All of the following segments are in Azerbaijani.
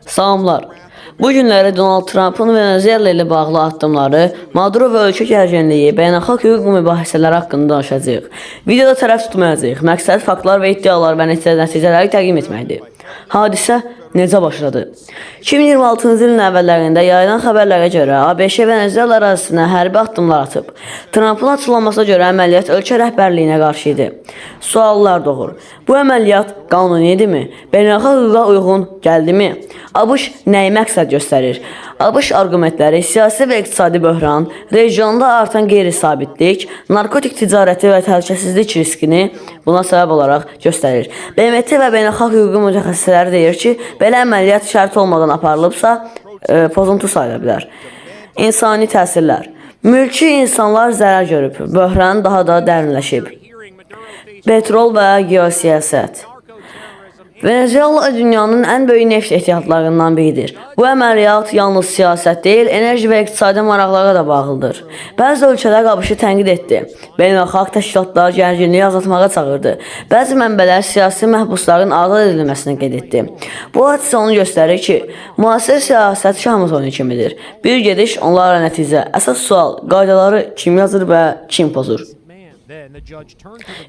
Salamlar. Bu günləri Donald Trumpın Venezuela ilə bağlı addımları, Maduro və ölkə gərginliyi, beynəlxalq hüquq mübahisələri haqqında danışacağıq. Videoda tərəf tutmayacağıq. Məqsəd faktlar və iddialar və nəticələri təqdim etməkdir. Hadisə necə başladı? 2026-cı ilin əvvəllərində yayılan xəbərlərə görə ABŞ Venezuela ərazisinə hərbi addımlar atıb. Trumpın açıqlamasına görə əməliyyat ölkə rəhbərliyinə qarşı idi. Suallar doğur. Bu əməliyyat qanuni idimi? Beynəlxalq hüquqa uyğun gəldimi? ABŞ nəyi məqsəd göstərir? ABŞ arqumentləri siyasi və iqtisadi böhran, regionda artan qeyri-sabitlik, narkotik ticarəti və təhlükəsizlik riskini buna səbəb olaraq göstərir. BMT və beynəlxalq hüquqi mütəxəssisləri deyir ki, belə əməliyyat şərt olmadan aparılıbsa, pozuntu sayıla bilər. İnsani təsirlər. Mülki insanlar zərər görüb, böhran daha da dərinləşib. Petrol və geosiyasət. Venezuela dünyanın ən böyük neft ehtiyatlarından biridir. Bu əməliyyat yalnız siyasət deyil, enerji və iqtisadi maraqlara da bağlıdır. Bəzi ölkələr ABŞ-ı tənqid etdi. Beynəlxalq təşkilatlar gərginliyi azaltmağa çağırdı. Bəzi mənbələr siyasi məhbusların azad edilməsini qeyd etdi. Bu hadisə onu göstərir ki, müasir siyasət şahmat oyunu kimidir. Bir gediş onlarla nəticə. Əsas sual, qaydaları kim yazır və kim pozur?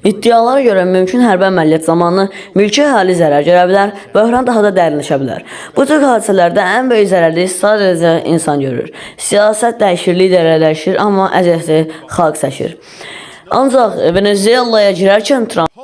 İddialara görə mümkün hərbi əməliyyat zamanı mülki əhali zərər görə bilər, böhran daha da dərinləşə bilər. Bu tür hadisələrdə ən böyük zərəri sadəcə insan görür. Siyasət dəyişir, liderlər dəyişir, amma əziyyəti xalq çəkir. Ancaq Venezuelaya girərkən Trump